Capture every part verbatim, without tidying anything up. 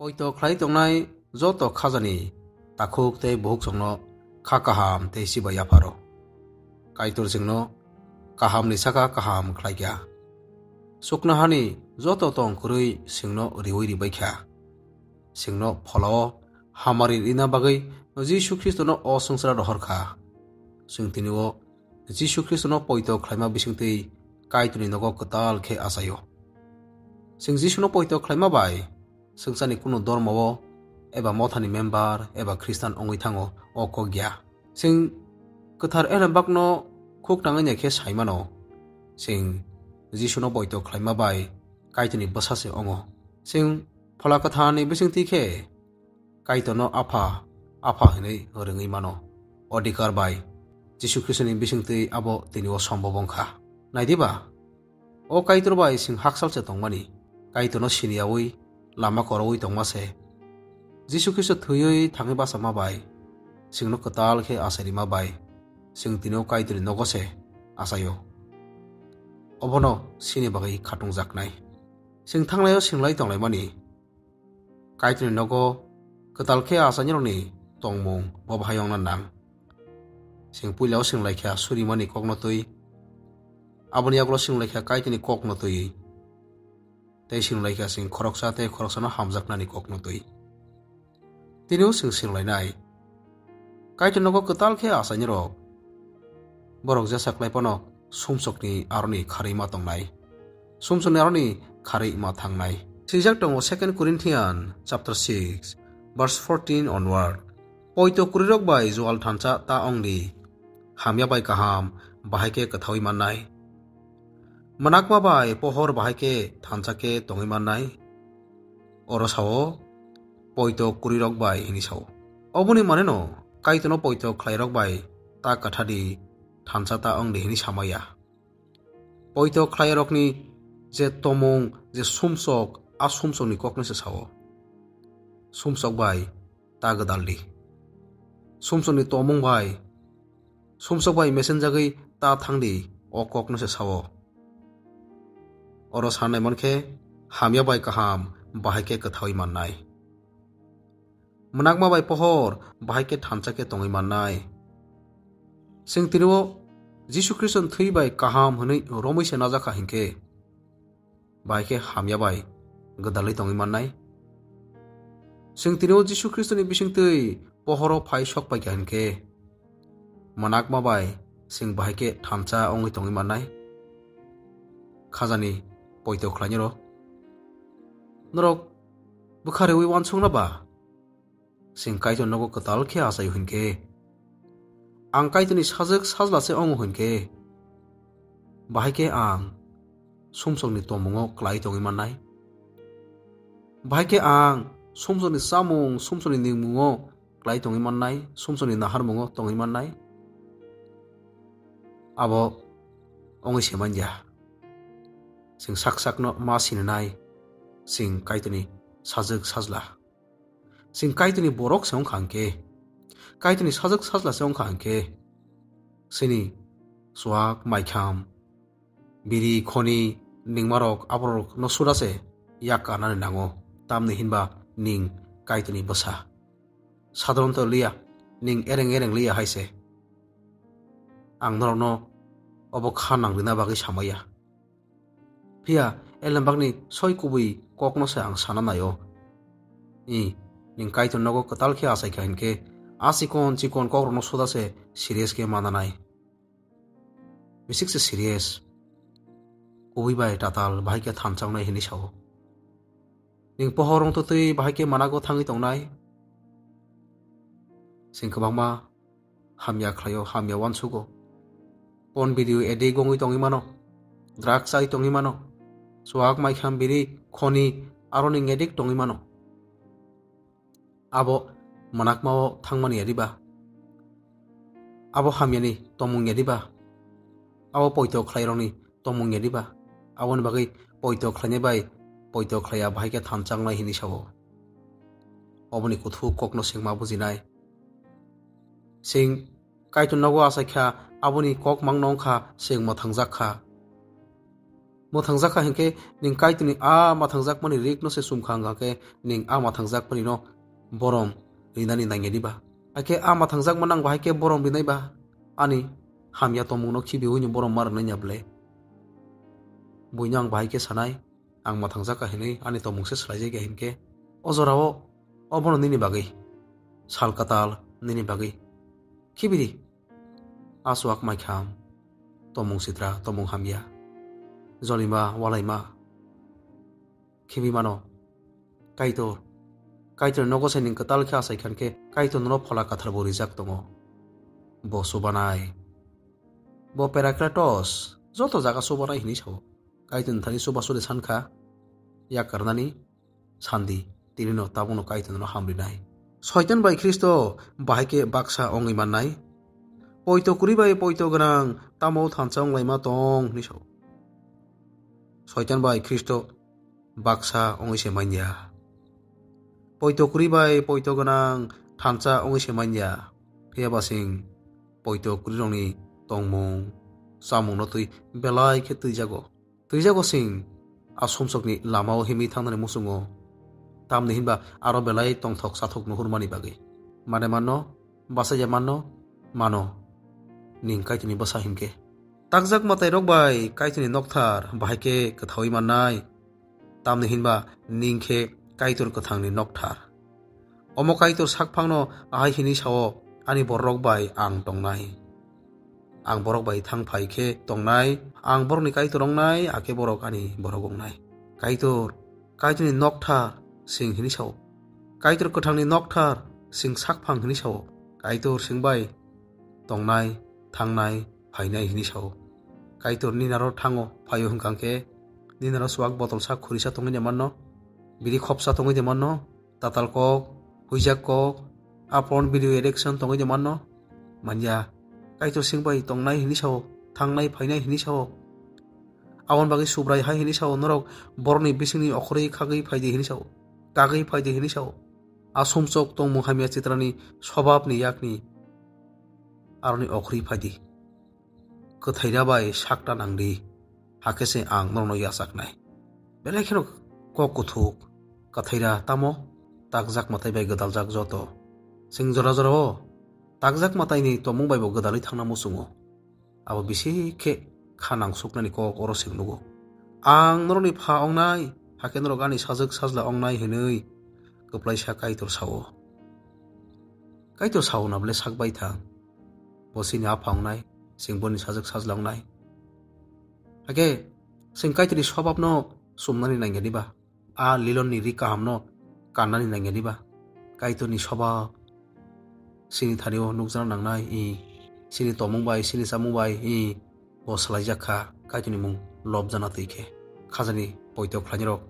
Poito khlai tongnai joto khajani takhuk tei bukhukchokno kha kaham tei chibai yapharo. Kaitor chwngno kahamni saka kaham khlaikha. Chuknohani joto tong kwrwi chwngno riwi ribaikha. Chwngno pholao hamari rina bagwi Jisu Khristono o swngchara rohorkha. Chwng tini o Jisu Khristono poito khlaima bisingtwi Kaitorni nogo kwtal khe achaio. Chwng Jisuno poito khlaima bai swngcharni kunu dormo-o eba mothani member eba Khristan wngwi thango, o kok ya. Chwng kwthar Elembakno khuk tangwi nai khe sai mano, chwng Jisuno poito khlaima bai Kaitorni bwsa se wngo. Chwng Phola Kwtharni bisingtwi khe Kaitorno Apha, Apha hwnwi rwngwi mano. Odhikar bai Jisu Khristoni bisingtwi abo tini o sombob wng kha. Nai di ba? O Kaitor bai chwng hakchal se tongmani, Kaitorno siniyaui lama koroui tongma se. Jisu Khristo thwiwi thangwi bachama bai, chwngno kwtal khe achai rima bai, chwng tini o Kaitorni nogo se achaio. Obono sini bagwi khatungjaknai. Chwng thangnaio swinglai tonglaimani, Kaitorni nogo kwtal khe achainirokni tongmung bo bahai wngna nang. Chwng puilao swinglai kha surimani kokno twi, aboni yagulo swinglai kha Kaitorni kokno twi, tei swinglai kha chwng khoroksa tei khoroksano hamjaknani kokno twi. Tini o chwng swnglainai, Kaitor nogo kwtal khe achainirok. Borok jesa klai phano sumsokni aroni kharwi ma tongnai. Sumsokni aroni kharwi ma thangnai. Swijak tongo Second Corinthian chapter six, verse fourteen onward. Poito kwrwirok bai jual thansa ta ong di. Hamya bai kaham bahai khe kwthaui mannai. Mwnakma bai pohor bahai khe thansa khe tongwi mannai. Oro sao, poito kwrwirok bai hwnwi sao. Oboni maneno Kaitorno poito khlairok bai ta kwtha di, thansa ta ong di hwnwi samaya. Poito khlairokni je tomung, je sumsok, a sumsokni kokno se sao. Sumsok bai ta gwdal di. Sumsokni tomung bai, sumsok bai mesenjagwi ta thang di, o kokno se sao. Oro sanai mankhe, hamya bai kaham bahai khe kwthaui mannai. Mwnakma bai pohor bahai khe thansa khe tongwi mannai. Chwng tini o Jisu Khristo ni thwi bai kaham hwnwi romwi se najak kha hinkhe, bahai khe hamya bai gwdalwi tongwi mannai. Chwng tini o Jisu Khristo ni bisingtwi pohoro phai sok pai kha hinkhe, mwnakma bai chwng bahai khe thansa wngwi tongwi mannai. Khajani poito khlainai rok, norok bwkha rewi uansukna ba? Chwng Kaitor nogo kwtal khe achai hwn khe, ang Kaitorni sajwk sajla se wngo hwn khe, bahai khe ang sumsokni tongmungo klai tongwi mannai. Bahai khe ang sumsokni chamung, sumsokni ningmungo klai tongwi mannai, sumsokni naharmungo tongwi mannai. Abo wngwi se man ya. Chwng sak sakno ma sininai, chwng Kaitorni sajwk sajla. Chwng Kaitorni borok se wngkha hinkhe, Kaitorni sajwk sajla se wngkha hinkhe, chini chuak, maikham, biri, khoni, ningmarok aborokno suda se yak kanani nango, tamni hinba ning Kaitorni bwsa. Sadharanto liya, ning ereng ereng liya hai se. Ang norokno obo kha nang rina bagwi samaya. Phiya Elembakni soi kubui kokno se ang sana naio. I, ning Kaitor nogo kwtal khe achai kha hinkhe, a chikon chikon kokrokno suda se serious khe mananai. Bisik se serious. Kubui bai tatal bahai khe thansa wngnai hinwi sao. Ning pohor wngtotwi bahai khe manago thangwi tongnai. Chwng kwbangma hamya khlaio, hamya uansugo. Porn video addict wngwi tongwi mano, drugs chai tongwi mano, chuak, maikham, biri, khoni, aroni addict tongwi mano. Abo mwnakmao thangmani ya diba? Abo hamyani tongmung ya diba? Abo poito khlairokni tongmung ya diba? Aboni bagwi poito khlainai bai poito khlaiya bahai khe thansa wngnai hinwi sao. Oboni kuthuk kokno chwng ma bujinai. Chwng Kaitor nogo achai kha, aboni kok mangno wng kha, chwng mwthangjak kha. Mwthangjakha hinkhe ning Kaitorni a mwthangjakmani rikno se sumkha wngkha khe ning a mwthangjakmani no borom rinani nangya diba? Hakhe a mwthangjakma nang bahai khe borom rinai ba? Ani hamya tongmungno khibiwi ni borom ma rwnai ya ble? Buino ang bahai khe sanai, ang mwthangjakha hinwi ani tongmung se swlaijak ya hinkhe, o jorao obono nini bagwi sal kwtal nini bagwi khibidi. Aswk maikham, tongmung sitra, tongmung hamya, jolima, walaima khibi mano. Kaitor, Kaitor nogo se ning kwtal khe achai khan khe Kaitor nono Phola Kwthar bo rijak tongo. Bo chubanai. Bo Parakletos, joto jaga chubanai hinwi sao. Kaitorni thani chubachu de sankha, yak karnani sandi, tinino tabukno Kaitorno hamrinai. Soitan bai Khristo bahai khe baksa wngwi mannai? Poito kwrwi bai poito gwnang tamo thansa wnglaima tong hinwi sao. Soitan bai Khristo baksa wngwi se manya. Poito kwrwi bai poito gwnang thansa wngwi se manya. Phiya ba chwng poito kwrwirokni tongmung, chamungno twi belai khe twijago. Twijago chwng a sumsokni lamao himwi thangnani muchungo. Tamni hinba aro belai tongthok chathok nuhurmani bagwi. Mane manno, bachai ya manno, mano. Ning Kaitorni bwsa hinkhe. Takjak mwtairok bai Kaitorni nokthar bahai khe kwthaui mannai. Tamni hinba ning khe Kaitor kwthangni nokthar. Omo Kaitor sakphangno ahai hinwi sao, "Ani bororok bai ang tongnai. Ang borok bai thang phai khe tongnai, ang borokni Kaitor wngnai, hakhe borok ani borok wngnai." Kaitor, Kaitorni nokthar sing hinwi sao. Kaitor kwthangni nokthar sing sakphang hinwi sao. Kaitor sing bai tongnai, thangnai, phainai hinwi sao. Kaitor ninaro thango phaio hwnkha khe, ninaro chuwak botol sak khurisa tongwi de manno, biri khopsa tongwi de manno, tatal kok, huijak kok, a porn video addiction tongwi de manno? Manya, Kaitor sing bai tongnai hinwi sao, thangnai phainai hinwi sao. Aboni bagwi Subrai hai hinwi sao, norok borokni bisingni okhorwi khagwi phaidi hinwi sao, kagwi phaidi hinwi sao. A sumsok tongmung hamya chitrani sobabni yakni aroni okhorwi phaidi. Kwthaira bai sakta nangdi, hakhe se ang norokno yachaknai. Belai kheno kok kuthuk, kwthaira tamo takjak mwtai bai gwdaljak joto. Chwng jora jorao takjak mwtaini tongmung bai bo gwdalwi thangna muchungo. Abo bisi khe kha nangsuknani kok oro chwng nugo. Ang norokni pha ongnai, hakhe norok ani sajwk sajla ongnai hinwi kwplaisa Kaitor sao. Kaitor sao na bole sak bai thang. Bo chini apha wngnai, chwng boni sajwk sajla wngnai. Hakhe chwng Kaitorni sobabno chumnani nangya diba? A lilonni ri kahamno kannani nangya diba? Kaitorni sobab chini thani-o nukjana nangnai, i, chini tongmung bai, chini chamung bai, i, bo swlaijak kha, Kaitorni mung lobjana twi khe. Khajani poito khlainirok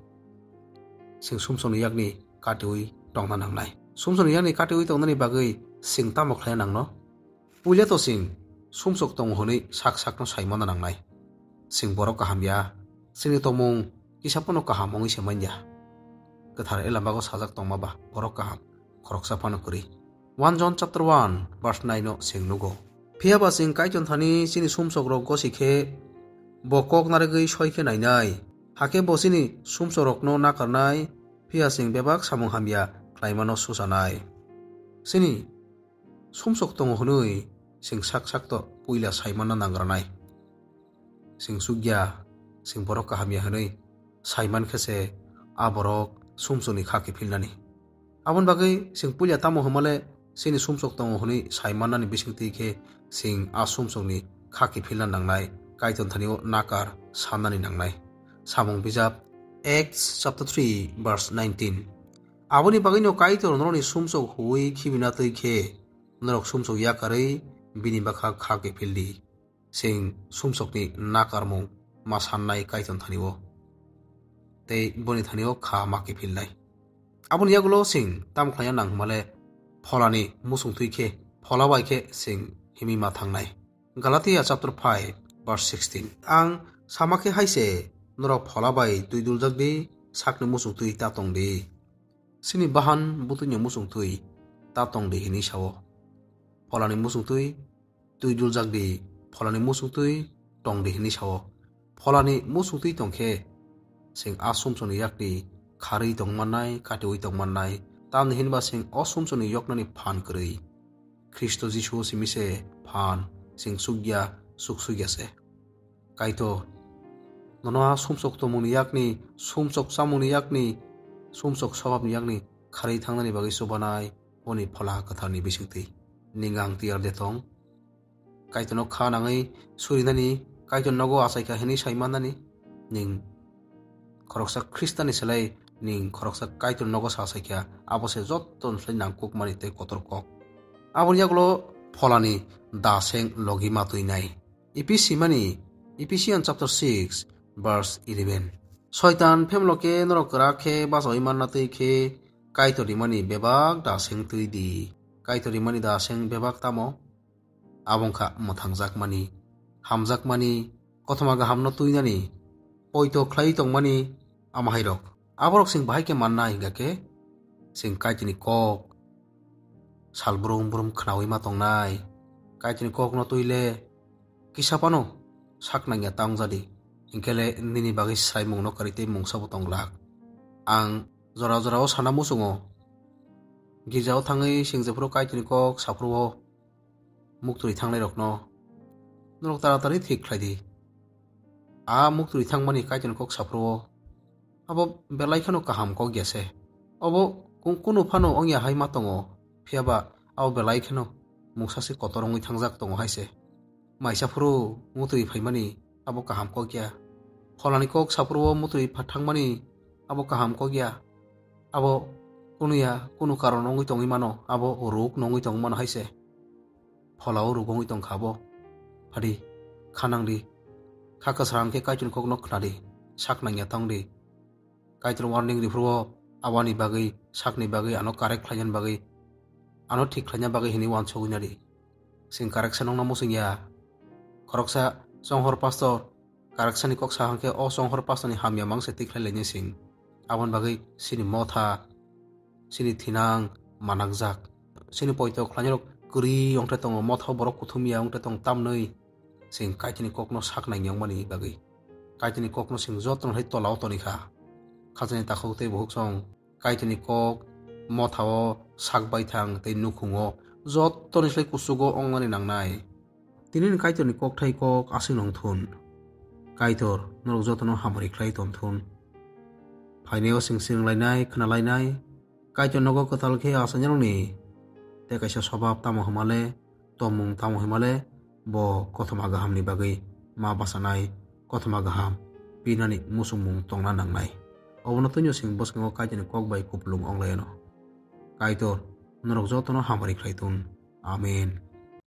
chwng sumsokni yakni katiui tongna nangnai. Sumsokni yakni katiui tongnani bagwi chwng tamo khlaina nangno? Puila to chwng sumsok tongo hwnwi sak sakno sai manna nangnai. Chwng borok kaham ya, chwngni tongmung kisa phano kaham wngwi se man ya. Kwthar Elambago sajak tongma ba borok kaham, khoroksa phano kwrwi. One John chapter one verse nine no chwng nugo. Phiya ba chwng Kaitor thani chini sumsokrok gosi khe bo kok narwgwi soi khe nainai. Hakhe bo chini sumsokrokno nakarnai, phiya chwng bebak samung hamya khlaimano suchanai. Chini sumsok tongo hwnwi chwng sak sakto puila sai manna nangranai. Chwng chukya, chwng borok kaham ya hwnwi sai man khe se a borok sumsokni kha kiphilnani. Aboni bagwi chwng puila tamo hwnmale chini sumsok tongo hwnwi sai mannani bisingtwi khe chwng a sumsokni kha kiphilna nangnai, Kaitor thani-o nakar sannani nangnai. Samung bijap Acts chapter three verse nineteen. Aboni bagwino Kaitor norokni sumsok huwi khibina twi khe norok sumsok yakarwi bini bwkha kha kiphildi. Chwng sumsokni nakarmung ma sannai Kaitor thani-o, tei boni thani-o kha ma kiphilnai. Aboni yagulo chwng tamo khlaina nang hwnmale pholani muchung twi khe, phola bai khe chwng himwi ma thangnai. Galatia chapter five verse sixteen. Ang sama khe hai se, norok phola bai twi duljak di, sakni muchung twi ta tong di. Chini bahan butwini muchung twi ta tong di hinwi sao. Pholani muchung twi twi duljak di, pholani muchung twi tong di hinwi sao. Pholani muchungtwi tongkhe, chwng a sumsokni yakni kharwi tongmannai, katiwi tongmannai, tamni hinba chwng o sumsokni yoknani phan kwrwi. Khristo Jisu simi se phan, chwng chukya, chuksukya se. Kaitor, nono a sumsok tongmungni yakni, sumsok chamungni yakni, sumsok swbabni yakni kharwi thangnani bagwi chubanai, boni Phola Kwtharni bisingtwi. Ning ang tiyar de tong. Kaitorno kha nangwi surinani, Kaitor nogo achaikha hinwi sai mannani, ning khoroksa Khristani slai ning khoroksa Kaitor nogo sa saikha, abo se jottoni slai nangkukmani tei kotor kok. Aboni yagulo Pholani daseng logi ma twinai. Episi mani, Ephesians chapter six, verse eleven. Soitan phemlo khe norok kwrak khe bachaui manna twi khe Kaitor rimani bebak daseng twi di. Kaitor rimani daseng bebak tamo? Abo wngkha mwthangjakmani, hamjakmani, kothoma gahamno twinani, poito khlaiwi tongmani, amahairok. Aborok chwng bahai khe manna hingkha khe, chwng Kaitorni kok sal brum brum khnaui ma tongnai. Kaitorni kokno twi le kisa phano sak nangya ta wng jadi, hinkhe le nini bagwi swraimungno kwrwi tei mungsa bo tong glak. Ang jora jorao sana muchungo, girjao thangwi chwng jephuru Kaitorni kok saphuru o muktwi thangnairokno norok taratari thik khlai di. A muktwi thangmani Kaitorni kok saphuru o abo belai kheno kaham kok ya se. Obo ku-, kunu phano wngya hai ma tongo, phiya ba abo belai kheno mungsa se kotor wngwi thangjak tongo hai se. Maisa phuru muktwi phaimani abo kaham kok ya. Pholani kok saphuru o muktwi pha-, thangmani abo kaham kok ya. Abo kunu ya, kunu karon wngwi tongwi mano, abo ruk no wngwi tongwi mano hai se. Phola o ruk wngwi tongkha abo. Phadi, kha nang di. Kha kwsrang khe Kaitorni kokno khna di, sak nangya tong di. Kaitor warning riphuru o aboni bagwi, sakni bagwi, ano correct khlainani bagwi, ano thik khlaina bagwi hinwi uansugwi na di. Chwng correction wngna muchung ya. Khoroksa chonghor pastor correction ni kok sa hwnkhe o chonghor pastor ni hamya mang se tikhlai laini chwng. Aboni bagwi chini motha, chini thinang manakjak. Chini poito khlainarok kwrwi wngte tongo, motha borok kuthum ya wngte tong tamnwi. Chwng Kaitorni kokno sak nangya wngmani bagwi. Kaitorni kokno chwng jotono hai tola o toni kha. Khajani takhuk tei bukhuk song Kaitorni kok motha o, sak baithang tei nukhung o, jottoni slai kuchugo wngnani nangnai. Tinini Kaitorni kokthai kok aswk nong thun. Kaitor norok jotono hamari khlai ton thun. Phainai o chwng swrwng lainai, khna lainai. Kaitor nogo kwtal khe achainarokni tei kaisa swbab tamo hwnmale, tongmung tamo hwnmale, bo kothoma gahamni bagwi ma bachanai, kothoma gaham pinani muchungmung tongna nangnai. Obono twino chwng bwskango Kaitorni kok bai kupulung onglaino. Kaitor norok jotono hamari khlai tun. Amen.